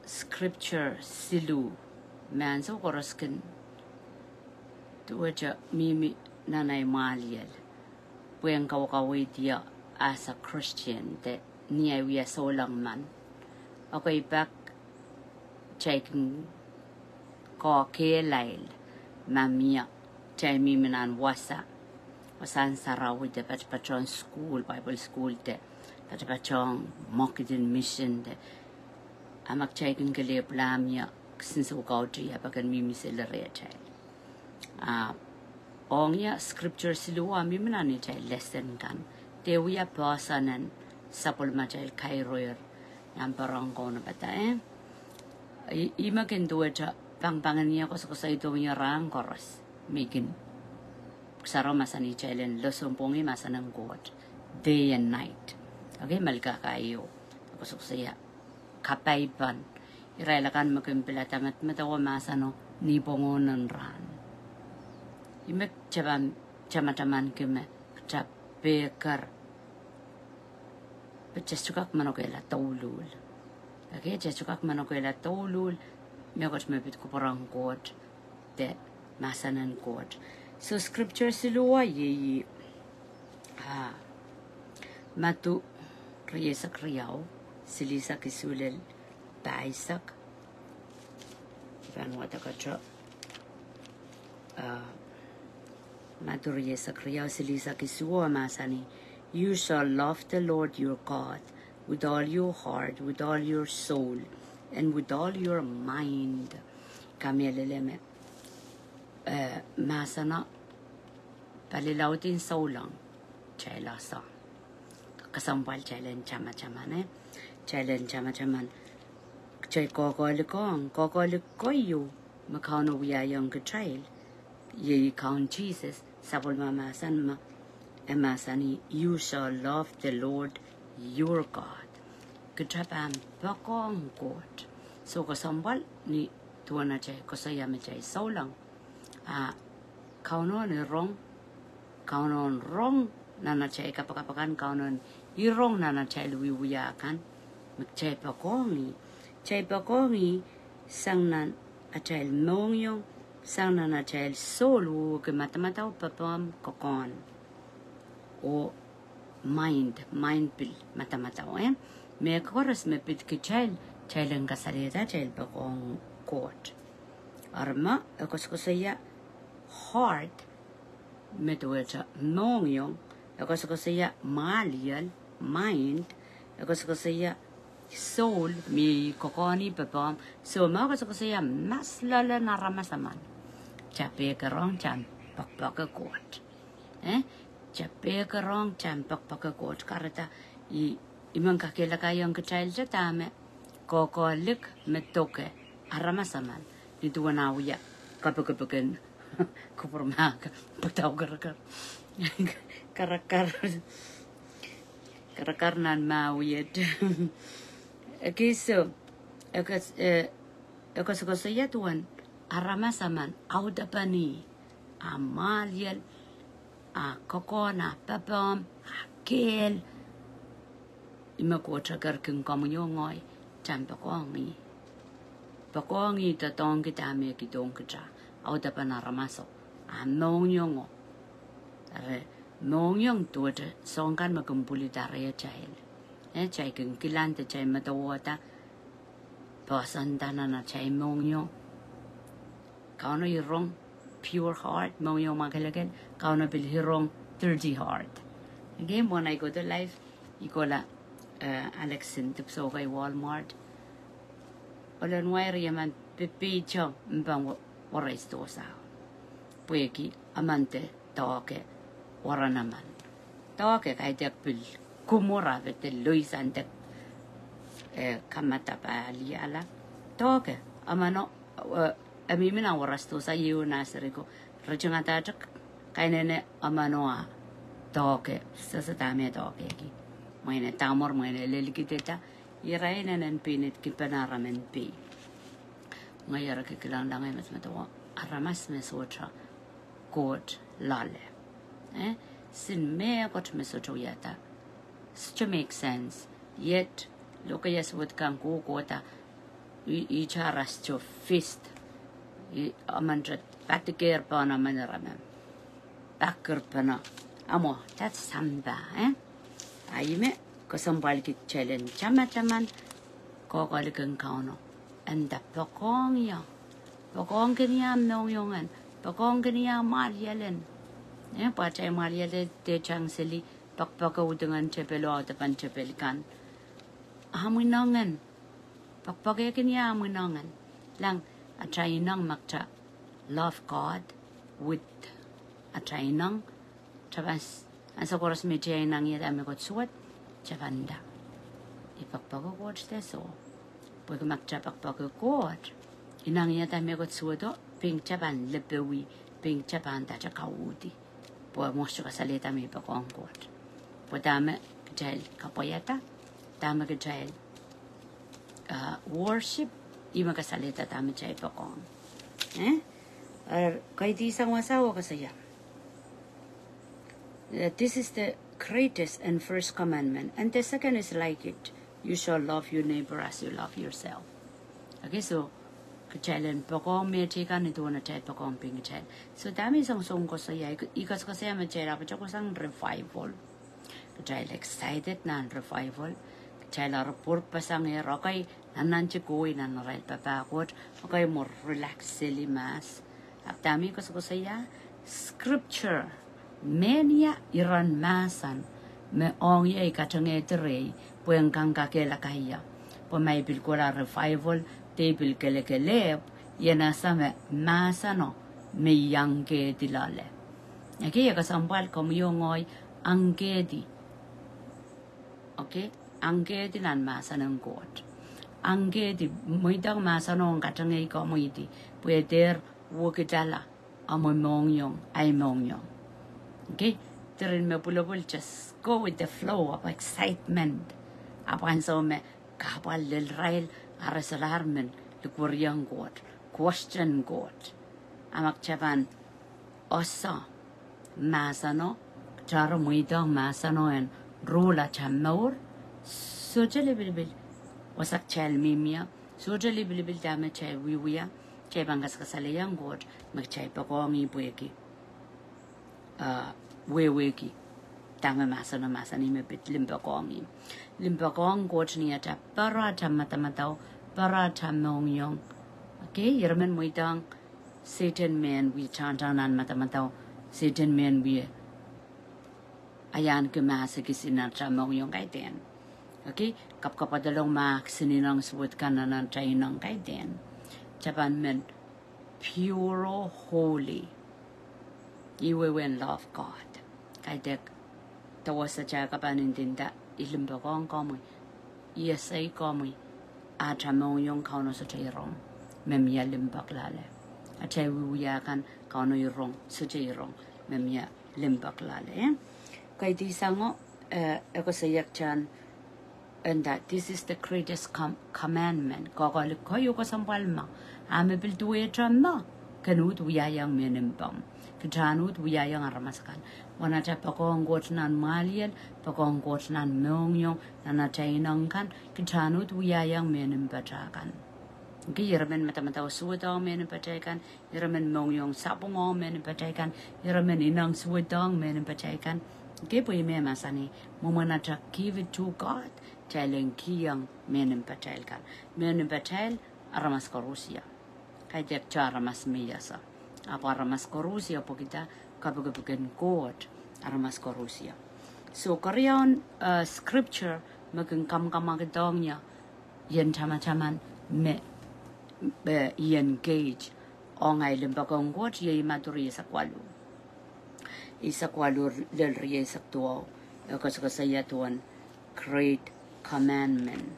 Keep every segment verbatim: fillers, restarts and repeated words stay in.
scripture siluh me ansou koaros kin duwehte mihmi nan ei mwahliel pwehn kawekawehdi as a Christian de ni ei wia souleng men. Okei, pak takin koakehlail ma mie tail mihmi nan wasa, wasahn sarawi de patpatohng sukuhl, Bible sukuhl de patpatohng mwekid en mission de a ma kitail kin kelehpw la mie kisin soukautih a pak en mihmi seli rehtail. A ong ie scripture siluh a mihmi nan itail lesson kan de wia poahsoan en sapwellimatail kairoir nan pwurehng kaunopada, eh? I, ih me kin duwehte pangpangin ie koasokoasoidohng ie rahn koaros. Me kin, Pwuhk Sarawi mahsanihtail en losohng pwongih mahsen en Koht day and night. Okei, Melkahka ieu koasokoasoia kapaipen irail akan me kin pilada medemedewe mahseno ni pwongohn en rahn. Ih me kitail pahn tamatamanki me kitail pehker, pwe kitail sohte kak manokehla douluhl. Okei, kitail sohte kak manokehla douluhl mehkot me pid kupwuren Koht de mahsen en Koht. So scripture siluh iei, ah, Madiu rieisek riau, silihsek isuh lel pahisek. Pahn wadek ata, ah, Madiu rieisek riau, silihsek isuh, mahsanih, "You shall love the Lord your God with all your heart, with all your soul, and with all your mind." Kamehlele me, eh, mahseno palilaudin souleng, kitail ese kesempwal kitail en tamataman, eh? Kitail en tamataman, kitail koakoahlik ong, koakoahlik keieu me Kauno wiahiong kitail, iei Kaun Sises, sapwellime mahsen me e mahsanih, "You shall love the Lord your God." Kitail pahn poakohng Koht. So kesempwal ni duwen atail koasoia me kitail souleng, ah, Kauno en irong, Kauno en rong nan atail kapakap akan, Kauno en irong nan atail wiewia kan, me kitail poakohng ih. Kitail poakohng ih sang nan atail mohngiong, sang nan atail soul, wehwehki madamadau, pepehm, kokohn, oh mind, mind pil madamadau, eh? Mehkoaros me pid kitail, kitail en kasalehda kitail poakohng Koht. Eri ma e koasokoasoia heart, me duwehte mohngiong, e koasokoasoia mwahliel, mind, e koasokoasoia soul, me ih kokohn, ih pepehm. So ma e koasokoasoia mas loalen aramas emen, kitail pehkerong kitail en poakpoake Koht. Eh? Kitail pehkerong kitail en poakpoake Koht. Kahrehda ih, ih men kakehlakaiong kitail te dahme koakoahlik me doke aramas emen ni duwen ah wia kapikipik en kupwur mahk, pwudau kerekar, kerekar, kerekar nan mah wieht. Okei, so e koasokoasoia duwen aramas emen audepen ih, ah mwahliel, ah kokohn, ah pepehm, ah kehl. Ih me Koht eker kin komwi oh ngehi kitail en poakohng ih. Poakohng ih doadoahngki dahme e kihdohng kitail, audepen aramaso, ah mohngiong. Eri mohngiong duwehte soahng kan me kin pwilida rehtail, eh, kitail kin kilang de kitail medewehda poahsoanda nan atail mohngiong. Kauno irong pure heart, mohngiong mwakelekel, Kauno pil irong dirty heart. Okei, mwohn ei kohdo live, I kohla, eh, Alex en dipwisou kei Walmart, ohl en wai riemen pepeito mpomw wereisdohsa pwehki emen de doahke weren emen. Doahke kaidehk pil kumwur, ahpw de loisandek, eh, kamadahn pali ala. Doahke emeno, eh, e mihmi nan wereisdohsa ieu nah serihko, ritingada ahte kainene emeno ah doahke, sehse dahme doahkehki. Mwein e damwur, mwein e lelkihda, irail inenen pein e kin pahn aramen pei. Ngehi eri kilangada ngehi medemedewe aramas me sohte Koht loale. Eh? Sin mehkot me sohte wiahda, sohte make sense. Yet lokaia suwed kan kohkohda I, i taras to fist. I, emen te padikehr pohn emen ire me pakirpene. Amwo, that's sampah, eh? A ih me kesempwalki kitail en tamataman koakoalikin Kauno. E nda poakohng ie. Poakohng kin ie mohngiong en. Poakohng kin ie mwahliel en. Eh, pwe atail mwahliel de tang seli, poakpoake udingen tepel oh audepen tepel kan. Amw inengen. Poakpoake kin ie amw inengen. Lang, atail ineng me kitail love God with atail ineng. Tapas, ansou koaros me kitail ineng ie dahme Koht suwed, kitail pahn nda, I poakpoake Koht de soh. Pwehki ma kitail poakpoake Koht, ineng ie dahme Koht suwedo, pein kitail pahn lepe wie, pein kitail pahn dahte kauhdi. Pwe mwo sohte kasalehda me I poakohng Koht. Pwe dahme kitail kapwaiada, dahme kitail, uh, worship, ih me kasalehda dahme kitail poakohng. Eh? Er, kaidehn sang wasa oh koasoia, uh, this is the greatest and first commandment, and the second is like it, you shall love your neighbor as you love yourself. Okay, so kitail en poakohng mehteikan, ih duwen atail poakohng pein kitail. So dahme I song song koasoia, I, I koasokoasoia me kitail ahpw patohsang revival. Kitail excited nan revival. Kitail ahpw pwurpeseng ire, okay, nannanti kohwei nan arail papah Koht, okay, mwo relax seli mahs. Ahpw dahme I koasokoasoia, scripture, mehnia iren mahsen, me ong ie I katengehdi rehi, pwe en kak kakehlaka ie. Pwe ma I pil kohla revival, de I pil kelekelehpw, I en ese me mahseno, me I engkehdi loale. Okay, e kesempwal komwi oh ngehi, engkehdi. Okay, engkehdi nan mahsen en Koht. Engkehdi, mweidohng mahseno en katengei komwidi, pwe dehr wekidala, amw mohngiong, ahi mohngiong. Okay, diren me pwulopwul just go with the flow of excitement. Ahpw ansou me kahpwal lel irail, a re solahr men likwerihong Koht, question Koht. A ma kitail pahn ese mahseno, kitail mweidohng mahseno en rule atail mour, sohte lipilipil wasa kitail mihmi ie, sohte lipilipil dahme kitail wiewia, kitail pahn kasakasalehiong Koht me kitail poakohng ih pwehki, uh, wehwehki dahme mahseno mahsanih me pid limpoakohng ih. Limpoakohng Koht ni atail pere atail madamadau, pere atail mohngiong. Okay, ire men mweidohng Sehdan mehn wie tangtang nan madamadau, Sehdan mehn wie aiahnki mahs e kisin nan atail mohngiong, kaidehn. Okay, kapwkapwalong mahs e kisin ineng suwed kan nan atail ineng, kaidehn. Kitail pahn men pure, holy. Ih wehwehn love God. Kaidehk, dawehsatail kak pahn ndinda, I limpoakohng komwi, I ese komwi, atail mohngiong Kauno sohte irong me mie limpoak loale. Atail wiewia kan Kauno irong, sohte irong me mie limpoak loale, eh? Kaidehn sang o, eh, e koasoia kitail, and that this is the greatest com-, commandment. Koakoahlik keieu kesempwal me, a me pil duwehte me, ken uhd wiahiong mehn mpomw. Kitail en uhd wiahiong aramas akan. Wen atail poakohng Koht nan mwahliel, poakohng Koht nan mohngiong, nan atail ineng kan, kitail en uhd wiahiong mehn mpatail kan. Okay, ire men madamadau suwedohng mehn mpatail kan, ire men mohngiong sapwung ong mehn mpatail kan, ire men ineng suwedohng mehn mpatail kan. Okay, pwe ih me mahsanih, mwomwen atail give it to God, kitail en kihong mehn mpatail kan. Mehn mpatail, aramas koaros ie. Kaidehk kitail aramas me I ese. Ahpw aramas koaros ie pwehkihda kapikipik en Koht, aramas koaros ie. So, keriaun, uh, scripture me kin kamwakamwakihdohng ie, I en tamataman me, eh, I engage ong ahi limpoakohng Koht, iei Madiu rieisek waluh. Eisek waluh lel rieisek duwau, e koasokoasoia duwen great commandment.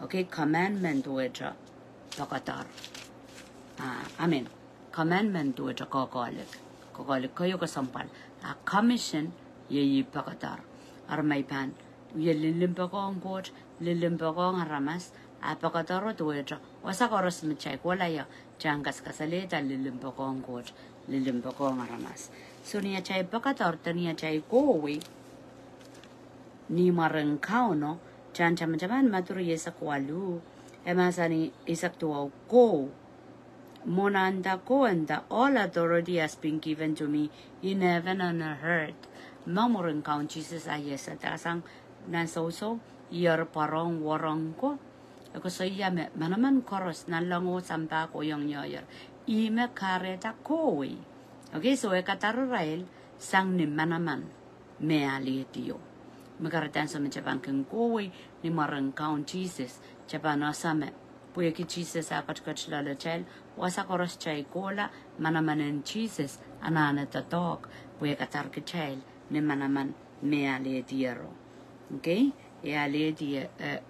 Okay, commandment duwehte poakodoar. Ah, I mean, commandment duwehte koakoahlik. Koakoahlik keieu kesempwal. A commission, iei poakodoar. Eri ma I pahn wie lilimpoakohng Koht, lilimpoakohng aramas, a poakodoaro duwehte, wasa koaros me kitail kohla ie, kitail en kasakasalehda lilimpoakohng Koht, lilimpoakohng aramas. So ni atail poakodoar de ni atail kohwei ni mwaren Kauno, kitail en tamataman Madiu rieisek waluh, E mahsanih eisek duwau, "Go. Mwohn ahnda ko, and the all authority has been given to me in heaven and on earth." Ma mwurin Kaun Sises ah iasada sang nan sousou, ier pwarohng warehng ko. E koasoia me manaman koaros nanleng oh sampah kohieng ioier. Ih me kahrehda kohwei. Okay, so e kadar irail sang ni manaman me alehdio. Me kahrehda ansou me kitail pahn kin kohwei ni mwaren Kaun Sises, kitail pahn ese me pwehki Sises ah ketiket loalatail, wasa koaros kitail kohla, manaman en Sises anahne doadoahk, pwe e kadar kitail ni manaman me alehdiero. Okay? E alehdi, eh,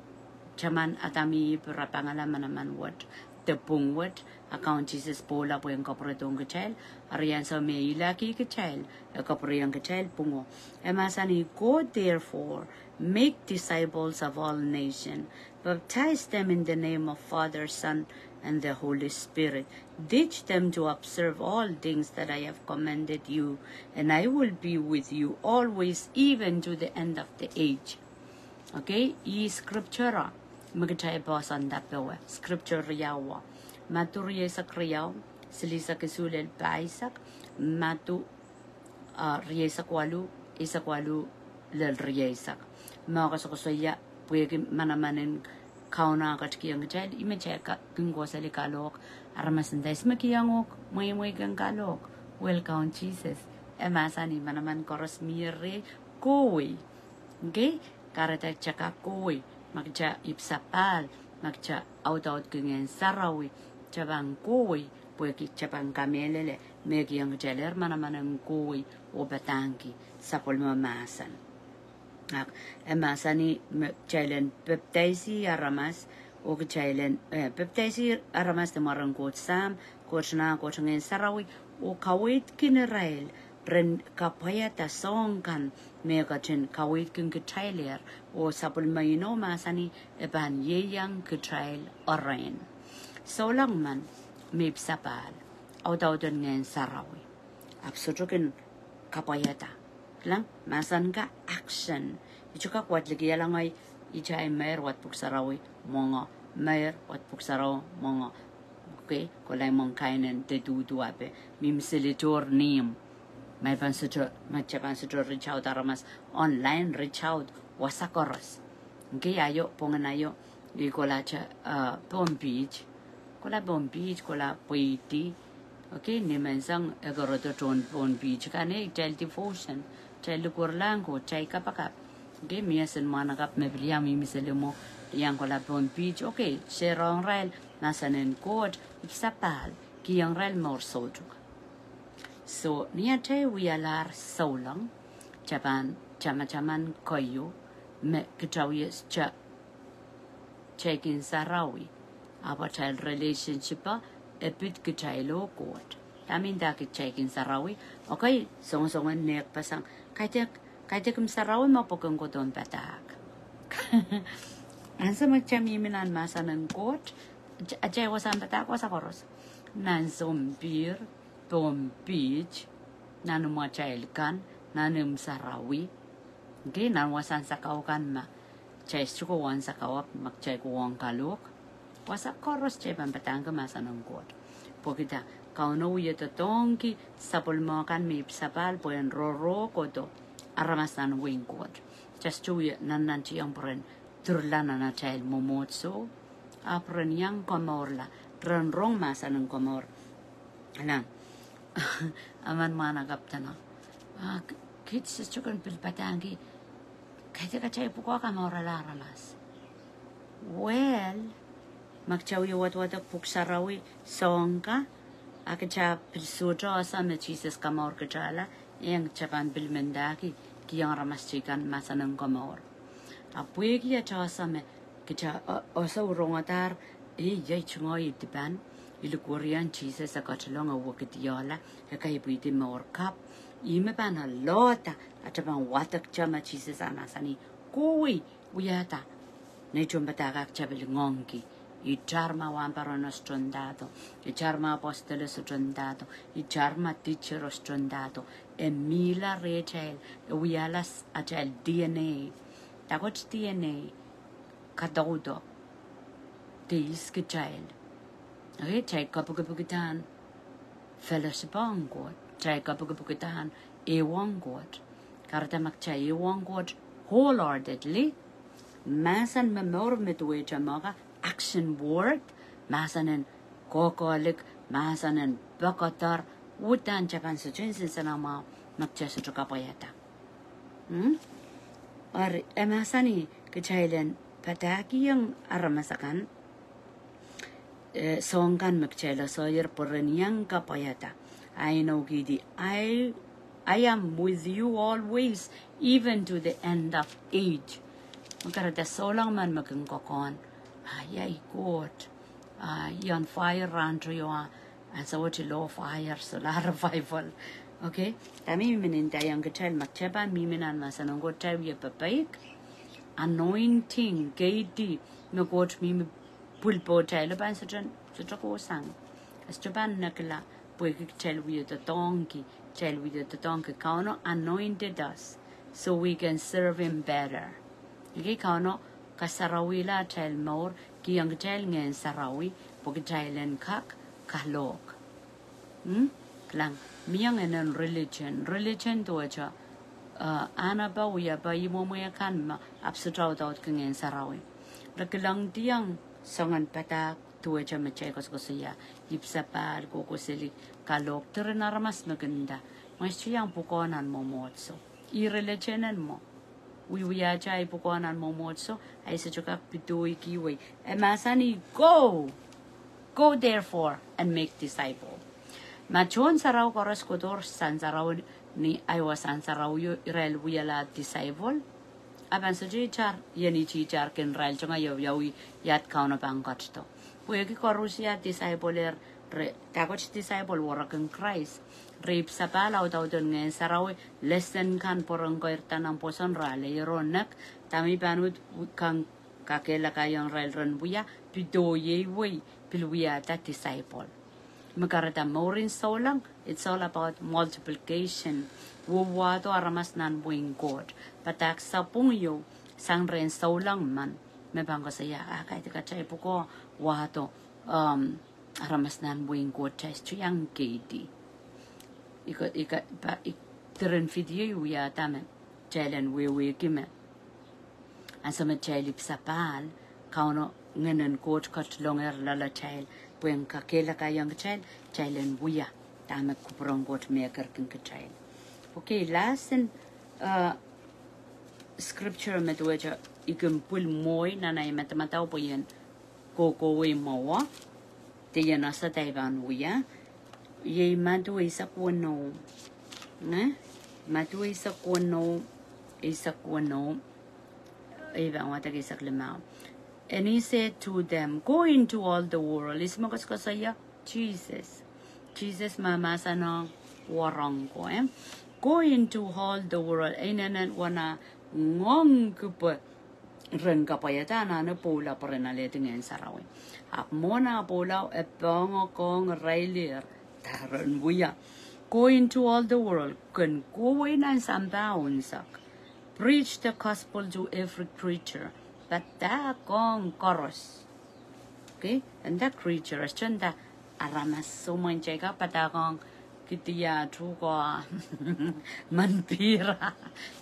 taman Adam oh Ihp rapangala manaman wet, de pwung wet, a Kaun Sises pwoula pwehn kapwuredohng kitail, eri ansou me e ilahki kitail, e kapwurehiong kitail pwungo. E mahsanih, "Go therefore, make disciples of all nations, baptize them in the name of Father, Son, and the Holy Spirit. Teach them to observe all things that I have commanded you, and I will be with you always, even to the end of the age." Okay, ih scripture me kitail poahsoanda powe, scripture riau. Madiu rieisek riau, silihsek isuh lel pahisek, Madiu, ah, rieisek waluh, eisek waluh lel rieisek. Me koasokoasoia pwehki manaman en Kauno ketikihong kitail, ih me kitail kin kohseli kalohk. Aramas nda, "Ihs me kihong uhk mweimwei kin kalohk?" Well, Kaun Sises. E mahsanih manaman koaros mie reh, kohwei. Okay? Kahrehda kitail kak kohwei, ma kitail ipwsapahl, ma kitail audaudki Ngehn Sarawi, kitail pahn kohwei, pwehki kitail pahn kamehlele me kihong kitailehr manaman en kohwei oh padahngki sapwellime mahsen. Ahk, e mahsanih me kitail en pepdaisi aramas, oh kitail en, eh, pepdaisi aramas ni mwaren Koht Sahm, Koht Nah, Koht Ngehn Sarawi, oh kaweidki irail ren kapwaiada soahng kan me ketin kaweidki kitailehr, oh sapwellime inou mahsanih e pahn ieiang kitail erein. Souleng men me ipwsapahl, audauden Ngehn Sarawi, ahpw sohte kin kapwaiada. Kilang, mahsen ka action. I sohte kak wad likiala ngehi, I kitail meir wad pwuhk sarawi mwenge, meir wad pwuhk sarawi mwenge. Okay, kolai mwenge kain en de duhduhpe, mihmi seli tohr nihmw. Ma I pahn sohte, ma kitail pahn sohte reach out aramas online, reach out wasa koaros. Okay, aio, pwongin aio, I kolahte, uh, Pohnpei. Kola Pohnpei, kola pweidi. Okay, ni menseng e koaros tohn Pohnpei kan, eh, kitail devotion, kitail likwerlahng Koht, kitail kapakap. Okay, mie sen mwahnakapw me pil iang mihmi seli mwo, iang kola Pohnpei. Okay, shareong irail mahsen en Koht, ipwsapahl, kihong irail mour soutuk. So, ni atail wialahr souleng, kitail pahn tamataman keieu, me kitail wie sohte kitail kin sarawi, ahpw atail relationship e pid kitail oh Koht. Dahme I ndahki kitail kin sarawi? Okay, songosongen nehkpeseng. Kaidehk, kaidehk imw sarawi me pwuken Koht en padahk. Ansou me kitail mihmi nan mahsen en Koht, atail wasahn padahk wasa koaros. Nan sounpihr, Pohnpei, nan imwatail kan, nan imw sarawi. Okay, nan wasahn sakau kan ma kitail sohte kohwahn sakau ahpw ma kitail kohwong kalohk, wasa koaros kitail pahn padahngki mahsen en Koht. Pwehki dah? Kauno wie doadoahngki sapwellime kan me ipwsapahl pwehn rohroh kohdo aramas nan wehin Koht. Kitail sohte wie nannantiong pwehn dirla nan atail mwomwohdiso, ahpw ren iang komourla, ren rong mahsen en komour. Nan, emen mwahnakapw dene, ah, k-, kiht sohte kin pil padahngki, kaidehk atail pwukoa komourala aramas. Well, ma kitail wie wadwadek pwuhk sarawi soahng ka, a kitail pil sohte ese me Sises komour kitailla, e kitail pahn pil mendahki kihong aramas teikan mahsen en komour. A pwehki atail ese me kitail, eh, ese rongadahr, eh, iei tungoal dipan, I likwerih Sises, e ketilong, e wekidala, e kaipwidi mour kapw. Ihme pahn alohda atail pahn wadek kitail me Sises ah mahsanih, kohwei, wiahda. Nei tohnpadahk ah kitail pil ngoangki. Itar ma wahnpoaron sohte ndahdo. Itar ma apostola sohte ndahdo. Itar ma teacher sohte ndahdo. E mihla rehtail, e wiahla s-, atail D N A. Dakot D N A, kadaudo. teis kitail. Okay, kitail kapikipikdahn fellowship ong Koht, kitail kapikipikdahn ehuong Koht. Kahrehda ma kitail ehuong Koht wholeheartedly, mahsen me mour me duwehte mehkot, action word, mahsen en kokohlik, mahsen en poakoadohr, uhdahn kitail pahn sohte nsenamwahu ma kitail sohte kapwaiada. Hmm? Eri, e mahsanih kitail en padahkihong aramas akan, eh, soahng kan me kitail sohte pwurehng kapwaiada. A e inoukihdi, I, I am with you always, even to the end of age. Me kahrehda souleng men me kin kokohn. A ia Koht, a ia fire rahn teio, a ansou wet ilo fire, solar revival. Okay? Dahme I men ndaiong kitail, ma kitail pahn mihmi nan mahsen en Koht, kitail wie pepeik. Anointing, kaidehn, me Koht mihmi pwil pohtail o pahn sohte, sohte kohsang. E sohte pahn nekila, pwehki kitail wie doadoahngki, kitail wie doadoahngki. Kauno anointed us so we can serve him better. Okay, Kauno kasarawihala atail mour, kihong kitail Ngehn Sarawi, pwe kitail en kak kalohk. Hmm? Kilang, mie ngehn en religion. Religion duwehte, uh, anahnepe, wiepe, ih mwomwe kan me ahpw sohte audaudki Ngehn Sarawi. Re kilangdiong soangen padahk duwehte me kitail koasokoasoia, ipwsapahl, kohkohseli, kalohk, diren aramas me kin nda, ma I sohte iang pwukoa nan mwomwohdiso. Ih religion en mwo. Wiewia atail pwukoa nan mwomwohdiso, a I sohte kak pedoiki wei. E mahsanih, go! Go therefore and make disciple. Ma tohn sarawi koaros kohdohr sansarawi ni Iowa sansarawi o irail wiahla disciple, a pahn sohte itar, ien ititar kin irail tungoal ia, ia, ia Kauno pahn ketido. Pwehki koaros ia disciple er, re, dahkot disciple werek en Krais. Re ipwsapahl, audaudehn Ngehn Sarawi, lesen kan pwurehng koirda nan pwoson, re ale iro nek, dahme I pahn uhd kan kakehlakaiong irail ren wia, pedoiei wei, pil wiahda disciple. Me kahrehda mourin souleng, it's all about multiplication. Wouwahdo aramas nan wehin Koht. Padahk sapwung ieu, sang rehn souleng men, me pahn koasoia, a kaidehk atail pwukoa wahdo, um, aramas nan wehin Koht, kitail sohte iang kaidehn. Ika, ika, pa, ik, diren video I wiahda me kitail en wehwehki me ansou me kitail ipwsapahl, Kauno Ngehn en Koht ketilong loalatail, pwehn kakehlakaiong kitail, kitail en wia dahme kupwuren Koht mehkirkin kitail. Okay, last in, uh, scripture me duwehte I kin pwil mwowe nan ei madamadau pwe ien kohkohwei mwowe, de ien ese dahme I pahn wia, iei Madiu eisek weneu. Eh? Madiu eisek weneu, eisek weneu. Ei pahn wadek eisek limau. And he said to them, go into all the world. Ihs me koasokoasoia? Sises. Sises me mahsanihong wahnpoaron ko, eh? Go into all the world. E inenen wahn ngoang kipwe ren kapwaiada anahne pwoula pwe ren alehdi Ngehn Sarawi. Ahpw mwohn ah pwoula e pohngokohng irail dah ren wia. Go into all the world. Ken kohwei nan sampah unsek. Preach the gospel to every creature. Padahkohng koaros. Okay? And that creature, e sohte nda aramas, soh, mwein kitail kak padahkohng kidia, tuhke, manpihra.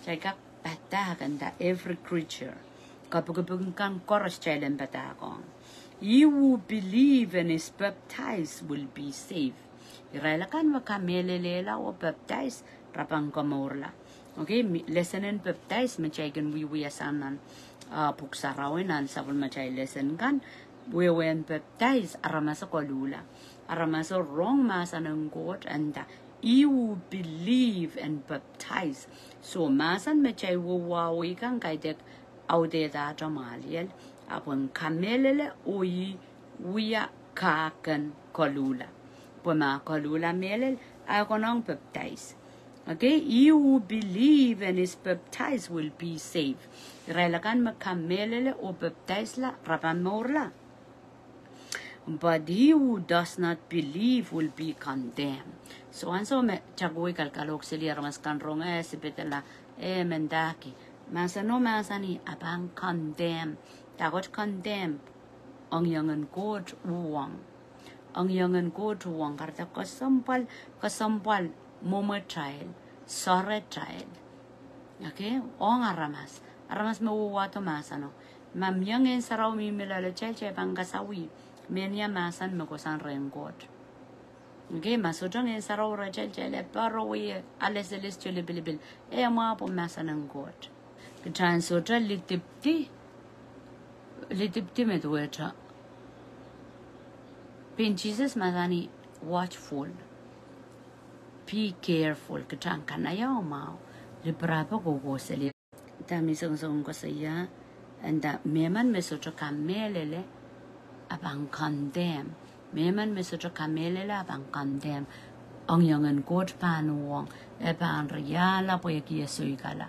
Kitail kak padahk, and that every creature. Kapikipik kan koaros kitail en padahkohng. He who believe and is baptized will be saved. Irail akan me kamehlelehla oh baptize, re pahn komourla. Okay, mi, lesen en baptize me kitail kin wiewia sang nan, ah, pwuhk sarawi nan sapwellimatail lesen kan, wehwehn baptize, aramas koluhla. Aramas rong mahsen en Koht, and that he who believe and baptize. Soh, mahsen me kitail wehwehki kan kaidehk audehda ahmw aliel, ahpw en kamehlele oh ih wia kahk en koluhla. Pwe ma koluhla mehlel, a e konehng baptize. Okay, he who believe and is baptized will be saved. Irail akan me kamehlele oh baptizela, re pahn mourla. But he who does not believe will be condemned. Soh, ansou me kitail kohwei kalkalohk seli, aramas kan rong e sipedala, e mendahki. Mahseno mahsanih, a pahn condemn. Dahkot condemn. Ong iong en Koht uhwong. Ong iong en Koht uhwong. Kahrehda kesempwal, kesempwal mwomwetail, soaratail. Okay? Ong aramas. Aramas me wawahdo mahseno. Ma mie Ngehn Sarawi mihmi loaletail, kitail pahn kasawih. Mehnia mahsen me kohsang rehn Koht. Okay, ma sohte Ngehn Sarawi rehtail, kitail pahn rowei ale celestial lipilipil. E mwahu pwe mahsen en Koht. Kitail en sohte lidipdi, lidipdi me duwehte. Pein Sises mahsanih, watchful. Be careful. Kitail en kanahieng mwahu. Lipirap kohkohseli. Dahme I songosong koasoia, e nda mehmen me sohte kamehlele, a pahn condemn. Mehmen me sohte kamehlele, a pahn condemn. Ong iong en Koht pahn uhwong, e pahn riahla pwehki e soikala.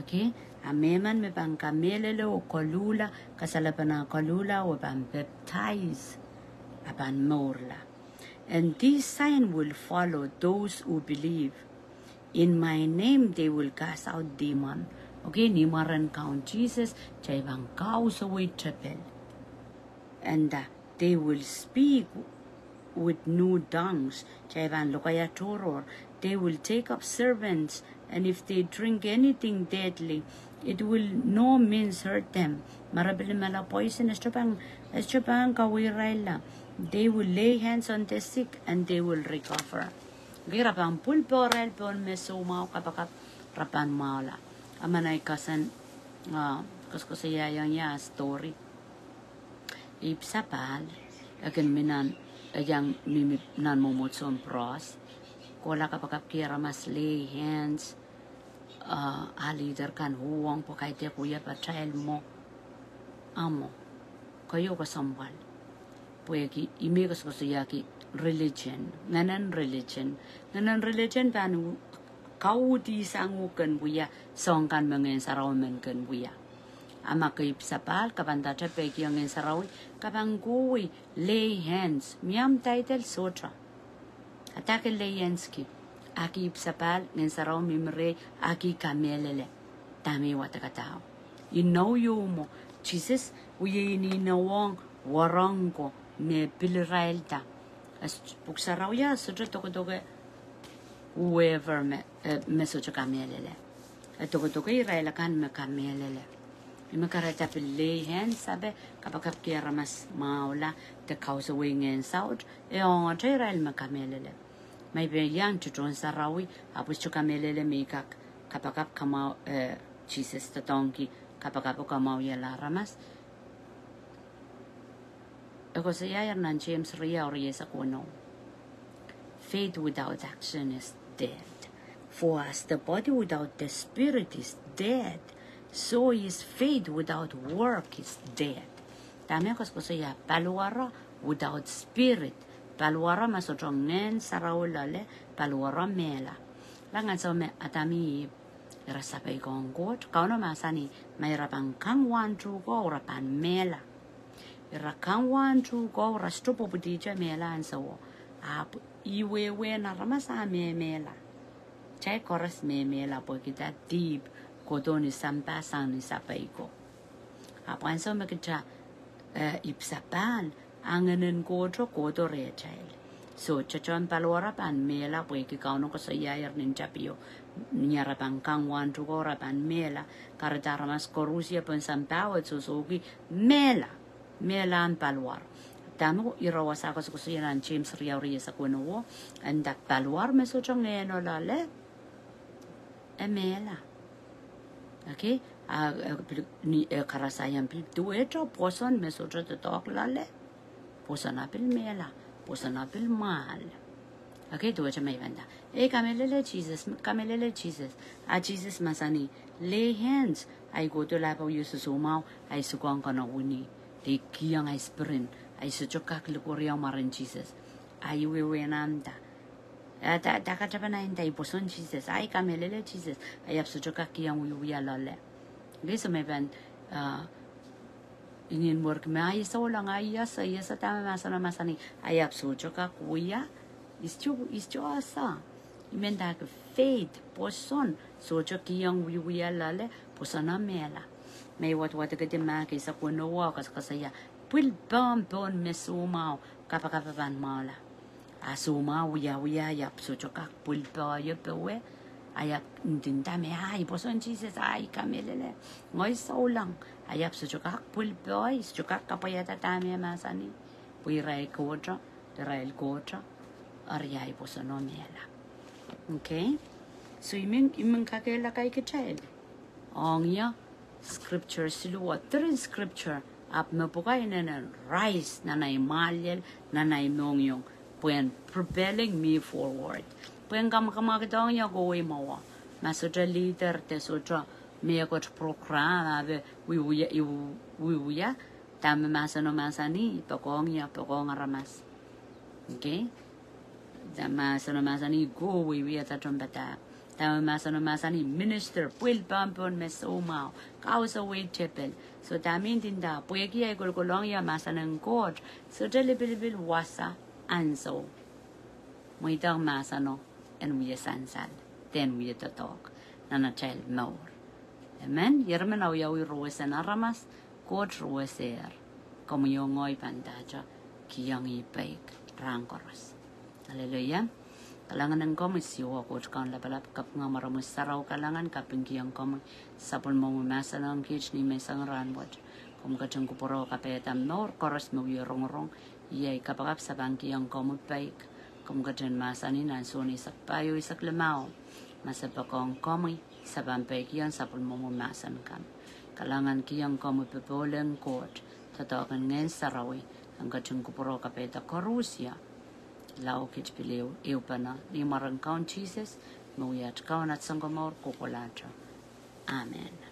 Okay? A mehmen me pahn kamehlele oh koluhla, kasalepen ah koluhla oh pahn baptize, a pahn mourla. And this sign will follow those who believe. In my name they will cast out demon. Okay, ni mwaren Kaun Sises, kitail pahn kausawih tepel. And uh, they will speak with new tongues. Kitail pahn lokaia tohrohr. They will take up serpents, and if they drink anything deadly, it will no means hurt them. Ma re pil mehla poison, e sohte pahn, e sohte pahn kaweirailla. They will lay hands on the sick and they will recover. Okay, re pahn pwil pohrail pohn me soumwahu kapakap, re pahn mwahula. Emen ahi cousin, ah, koasokoasoiaiong ie ah story. Ipwsapahl, e kin mi nan, e iang mihmi nan mwomwohdiso en Bros. Kohla kapakapki aramas, lay hands, ah, ah leader kan uhwong pwe kaidehk wia pahtail mwo. Ahmw mwo. Keieu kesempwal. Pwehki ih me koasokoasoiahki religion. Ngehnen religion. Ngehnen religion pahn u-, kauhdi sang uhk en wia soahng kan me Ngehn Sarawi men kin wia. A ma ke ipwsapahl, ke pahn ndahte peikiong Ngehn Sarawi, ke pahn kohwei, lay hands, mie ahmw title sohte. Ata ke lay hands ki, a ke ipwsapahl, Ngehn Sarawi mihmi rehi, a ke kamehlele. Dahme wadek kadahu. Inou ieu mwo, Sises wia inouwong, warong ko, me pil irailda. A s-, Pwuhk Sarawi ah sohte dokedoke whoever me, eh, me sohte kamehlele. E dokedoke irail akan me kamehlele. Ih me kahrehda pil lay hands, ape kapakapki aramas mwahula de kausawih ngehn saut, e ongete irail me kamehlele. Ma I pahn iang tohtohn sarawi, ahpw sohte kamehlele me I kak kapakap kamwahu, eh, Sises doadoahngki kapakap oh kamwahuiala aramas. E koasoiaier nan James riau, rieisek weneu. Faith without action is dead. For as the body without the spirit is dead, so is faith without work is dead. Dahme koasokoasoia? Paliwara without spirit. Paliwara ma sohte Ngehn Sarawi loale, paliwara mehla. Lang ansou me Adam oh Ihp ira sapeik ong Koht, Kauno mahsanih, ma ira pahn kang wahn tuhke, ira pahn mehla. Ira kang wahn tuhke, ira sohte pwupwudihte mehla ansouo. Ahpw ih wehwehn aramas ah mehmehla. Kitail koaros mehmehla pwehki dah? Dihp kohdo ni sampah sang ni sapeiko. Ahpw ansou me kitail, eh, ipwsapahl, a Ngehn en Koht kohdo rehtail. So, tohtohn paliwara pahn mehla pwehki Kauno koasoiaier nin tapio. Ni ira pahn kang wahn tuhke ira pahn mehla. Kahrehda aramas koaros ie pohn sampah wet sohsohki mehla. Mehla en paliwar. Dahme ira wasa koasokoasoia nan James riau, rieisek weneu? E nda paliwar me sohte ngehno loale, e mehla. Okay, a, eh, pil, ni, eh, karasahiong pil duwehte pwoson me sohte doadoahk loale, pwoson ah pil mehla, pwoson ah pil mwahl. Okay, duwehte me I pahn nda, ei, kamehlele Sises, kamehlele Sises. A Sises mahsanih, lay hands, ahi kohdo lahpo oh sosoumwahu, ahi sohte kak kene wini. De kihong ahi spirit, ahi sohte kak likwerih mwaren Sises. Ahi wehwehn ah nda, a da, da katapan ah nda, I pwoson Sises, ahi kamehlele Sises, ahi ahpw sohte kak kihong wiewia loale. Okay, so me I pahn, ah, ingin werk me ahi souleng, ahi ese, ese dahme mahsen mahsanih, ahi ahpw sohte kak wia, is to, is to ese. I men nda ke faith, pwoson, sohte kihong wiewia loale, pwoson ah mehla. Me I wadawadekedi Mark eisek weneu, e koasokoasoia pwil pehmw pohn me soumwahu kapakap pahn mwahula. A soumwahu wiewia, e ahpw sohte kak pwil pohi powe. E ahpw ndinda me, a, I pwoson Sises, a, I kamehlele. Ngehi souleng. E ahpw sohte kak pwil pohi, sohte kak kapwaiada dahme e mahsanih. Pwe irail kohdo, irail kohdo, eri ahi pwosono mehla. Okay? So I men, I men kakehlaka kitail. Ong ie, scripture siluh, three scripture, ahpw mepwukat inenen rise nan ahi mwahliel, nan ahi mohngiong, pwehn propelling me forward. Pwehn kamwakamwakid ong ie kohwei mwowe. Ma sohte leader de sohte mehkot program, a pil wiewia, wiewia, dahme mahseno mahsanih, poakohng ie, poakohng aramas. Okay? Dahme mahseno mahsanih, kohwei wiewia, tohnpadahk. Dahme mahseno mahsanih, minister, pwil pehmw pohn me soumwahu, kausawih tepil. So dahme ndinda, pwehki ahi kolokolohng ie mahsen en Koht, sohte lipilipil wasa ansou. Mweidohng mahseno en wie sansal, de en wie doadoahk, nan atail mour. Amen. Ieremen awiawi ruwesen aramas, Koht ruwesehr. Komwi oh ngehi pahn dahte kihong ih peik rahn koaros. Hallelujah. Kalahngan en komwi Siohwa Koht Kaun lapalap, kapinga mwaromwi sarawi kalahngan, kapingkihong komwi sapwellimomwi mahsen ong kiht ni menseng rahn wet. Komw ketin kupwure oh kapaiada mour koaros me wie rongorong. Iei kapakap se pahn kihong komwi peik. Komw ketin mahsanih nan Sohn eisek pahieu, eisek limau, ma se poakohng komwi, se pahn peikiong sapwellimomwi mahsen kan. Kalahngan, kihong komwi popohl en Koht, doadoahk en Ngehn Sarawi, en ketin kupwure oh kapaiada koarusie lao kiht pil ehu, ehupene, ni mwaren Kaun Sises, me wia at Kaun, at Sounkomour kohkohlahte. Amen.